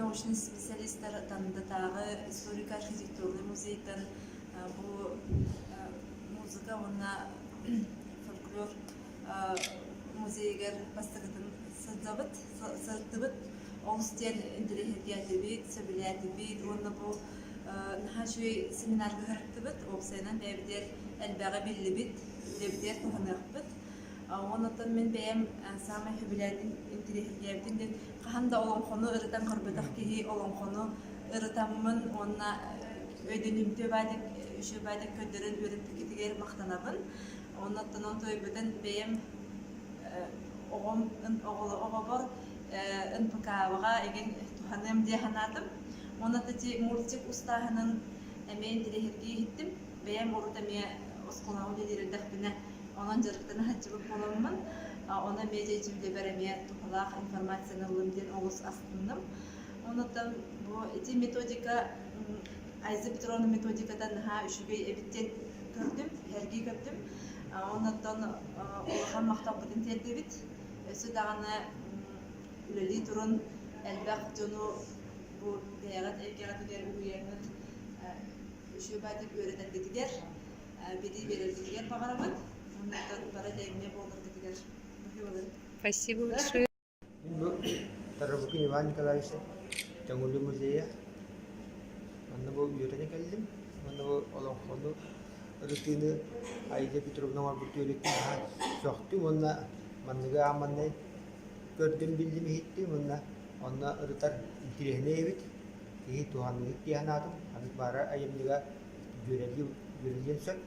научнай специалистар Тандатааҕы историко-архитектурнай музейтан бу музыка уонна фольклор музейыгар бастакытын сылдьабыт, сырыттыбыт. Олус диэн интэриэһиргээтибит, сөбүлээтибит уонна бу наһаа үчүгэй семинарга сырыттыбыт. Уопсайынан бэйэбитигэр элбэҕи биллибит, үлэбитигэр туһаныахпыт. Онон мин бэйэм саамай сөбүлээтим, интэриэһиргээбитим диэн хаһан да олоҥхону ырытан көрбөтөх киһи олоҥхону ырытаммын уонна өйдөнүмтүө баайдык, үчүгэй баайдык көрдөрөн үөрэппиккитигэр махтанабын. Оннуттан онтуойбутун бэйэм оҕом оҕобор НПК-ҕа игин туһаныам дии санаатым. Уонна ити мультик устааһынын эмиэ интэриэһиргии иһиттим. Бэйэм урут эмиэ оскуолаҕа үлэлиир эрдэхпинэ онон дьарыктана сылдьыбыт буоламмын, ону эмиэ дьэ үлэбэр эмиэ туһалаах информацияны ыллым диэн олус астынным. Онуттан бу ити методика Айза Петровна методиката наһаа үчүгэй эбит диэн көрдүм, сэргии көрдүм. Оннуттан улахан махталбытын тиэрдэбит. Өссө даҕаны үлэлии турун элбэх дьону бу бэйэҕит эйгэҕитигэр угуйаҥҥыт үчүгэй үөрэтэргитигэр, билии биэрэргитигэр баҕарабыт. Оннуттан бары тэҥҥэ буоларгытыгар Спасибо большое. Мин бу Тарабукин Иван Николаевич Төҥүлү музейа. Манна бу үөрэнэ кэллим. Манна бу олоҥхону ырытыыны Аида Петровна оҥорбут түөрүттэн наһаа сөхтүм уонна манныгы аан маҥнай көрдүм, биллим, иһиттим уонна онно ырытар интириэһинэй эбит. Киһи туһаныыһык дии санаатым. Ханнык баара айымньыга дьүөрэлии дьүөрэлиэн сөп.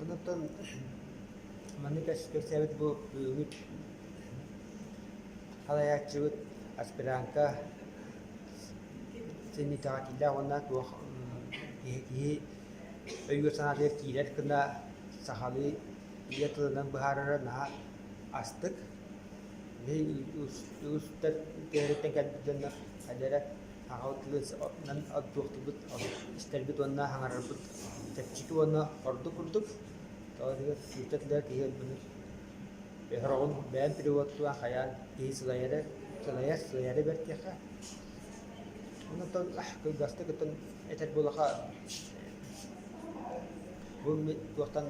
Онтон маннык кэпсээбит бу бүгүҥҥү салайааччыбыт аспирантка итэҕэтиилээх уонна туох киһи киһи өйүгэр-санаатыгар киирэр гына сахалыы ийэ тылынан быһаарара наһаа астык. Биһи үгүстэр кэриттэн кэлбит дьоннор хайдара аҕабыт тылынан туохтуубут истэрбит уонна саҥарарбыт чэпчэки уонна ордук курдук. Тоҕо диэтэххэ нуучча тыла киһи өлбүтүн сороҕун бэйэм переводтуон хайаан киһи сылайара сылайар сылайара бэрт диэххэ. Онтон кылгастык оттон этэр буоллахха бу туохтан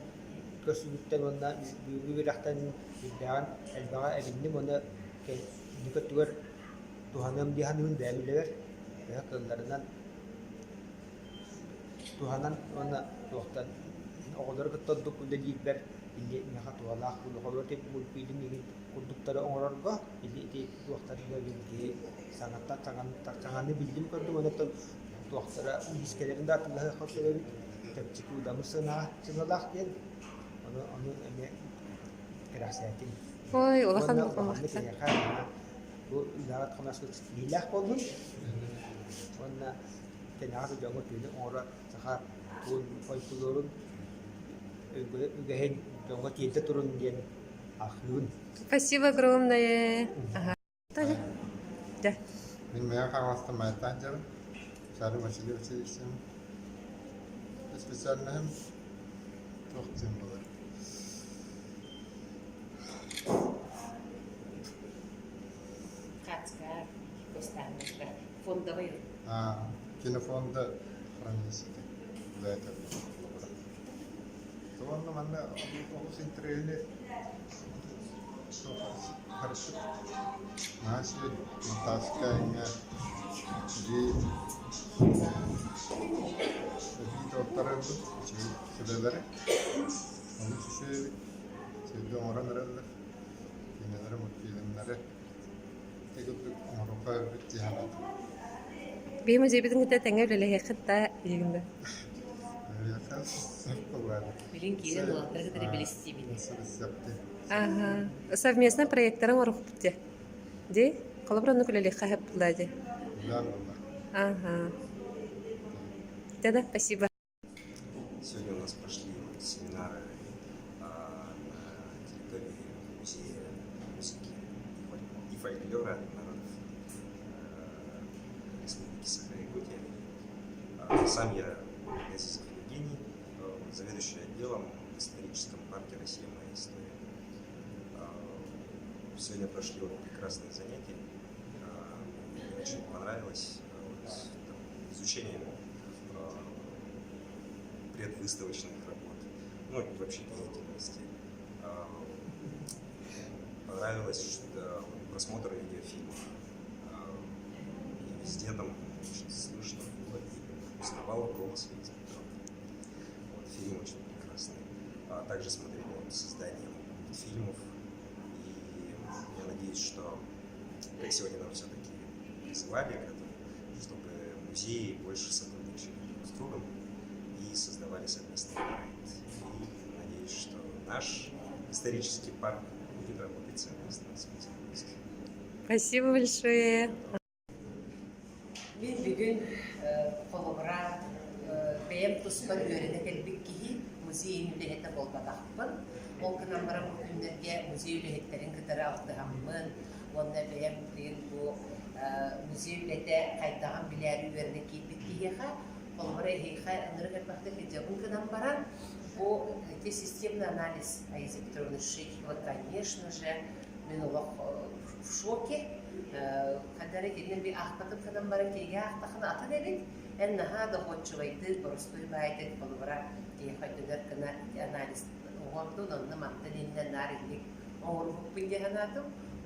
көрсүбүттэн уонна бүгүҥҥү үөрэхтэн сүрдээҕин элбэҕи эбинним уонна инники өттүгэр туһаныам дии саныыбын бэйэм үлэбэр төһө кыалларынан туһанан уонна туохтан оҕолору кытта ордук үлэлиирбэр или миэхэ туһалаах оҕолор мультфильм игин курдуктары оҥорорго или ити туохтарга киһи саҥаттан саҥаны биллим көрдүм онтон туохтара диискэлэрин да атыылаһыахха сөп эбит чэпчэки удамыр сыанаҕа сыаналаах диэн ону ону эмиэ кэрэхсээтим Ой, улахан уонна улаханнык эйиэхэ бу үлэҕит-хамнаскыт ситиһиилээх буоллун уонна кэнэҕэс дьоҥҥо түүнү оҥоро саха тугун фольклорун үгэһин дьоҥҥо тиэрдэ турун диэн аахыыбын. Спасибо огромное. Ага. Да. Мин Мэҥэ Хаҥаластан Майаттаан дьарым, Шарин Василий Васильевичтыын специальноһым туох диэн буолар Хацкар, Костааннарга фондовый А, кинофонда хранилищета для этого Уонна манна олус интэриэһинэй харысык наһаа үчүгэй монтажка эҥэ дии видеоттарырбыт үчүгэй сүбэлэри олус үчүгэй эбит сиргэ оҥорон эрэллэр киинэлэри мультфильмнары ити курдук оҥоруохха эбит дии санаатым. Биһи музейбытын кытта тэҥҥэ үлэлэһиэххит да диигин да? Үлэлэһиэххэ сөп буолуо Билин киирэн уолаттары кытары билистиибин. Ага. Совместно проекттары оҥоруохпут дии. Дии? Холобур оннук үлэлиэххэ сөп буолла дии. Ага. Да-да, спасибо. Сегодня у нас прошли семинары на территории музея музыки и фольклора народов Республики Саха-Якутия. Сам я Газизов Евгений, заведующий отделом в историческом парке «Россия. Моя история». Сегодня прошли прекрасные занятия. Очень понравилось вот, там, изучение предвыставочных работ, ну и вообще деятельности. Понравилось что, просмотр видеофильмов. И везде там очень слышно было и узнавал голос Лизы Петровны. Вот, фильм очень прекрасный. А также смотрели вот, создание мультфильмов. И я надеюсь, что, как сегодня нам все-таки призывали к этому, чтобы музеи больше сотрудничали друг с другом и создавали совместный проект. И надеюсь, что наш исторический парк будет работать совместно с музеем. Спасибо большое. Мин бүгүн холобура бэйэм туспар үөрэнэ кэлбит киһи музей үлэһитэ буолбатахпын. Ол гынан баран бу күннэргэ музей үлэһиттэрин кытары алтыһаммын уонна бэйэм билигин бу музей үлэтэ хайдаҕын билээри үөрэнэ киирбит киһиэхэ холобура эһиэхэ ынырык элбэхтик сылдьабын гынан баран бу ити системный анализ Аиза Петровна Шитикова, конечно же, мин олох в шоке. Ханна эрэ кинини би аахпатым гынан баран кинигэ аахтахына атын эбит. Эн наһаа доходчубайдык, боростуой баайдык холобура киһиэхэ өйдөнөр гына ити анализ оҥордун, онно мантан иннэ наар инник оҥорбуппун дии санаатым.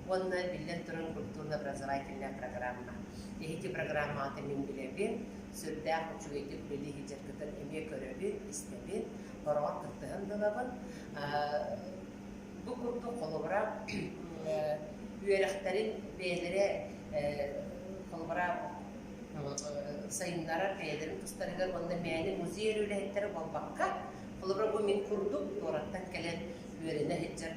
Уонна биллэн туран культурно-образовательная программа. Эһиги программаҕытын мин билэбин, сүрдээх үчүгэйдик үлэлии сылдьаргытын эмиэ көрөбүн, истэбин, хороҕор кыттыһан да ылабын. Бу курдук холобура үөрэхтэрин бэйэлэрэ холобура сайыннарар бэйэлэрин тустарыгар уонна мээнэ музей эрэ үлэһиттэрэ буолбакка, холобура бу мин курдук туораттан кэлэн үөрэнэ сылдьар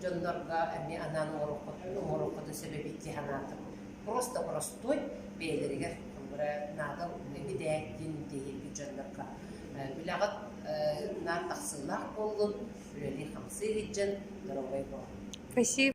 дьоннорго эмиэ анаан оҥоруоххутун сөп эбит дии санаатым. Просто боростуой бэйэлэригэр холобура наада эбидээт диэн интэриэһиргиир дьоннорго үлэҕит наар тахсыылаах буоллун, үлэлии-хамсыы сылдьан доруобай буолун. Спасибо.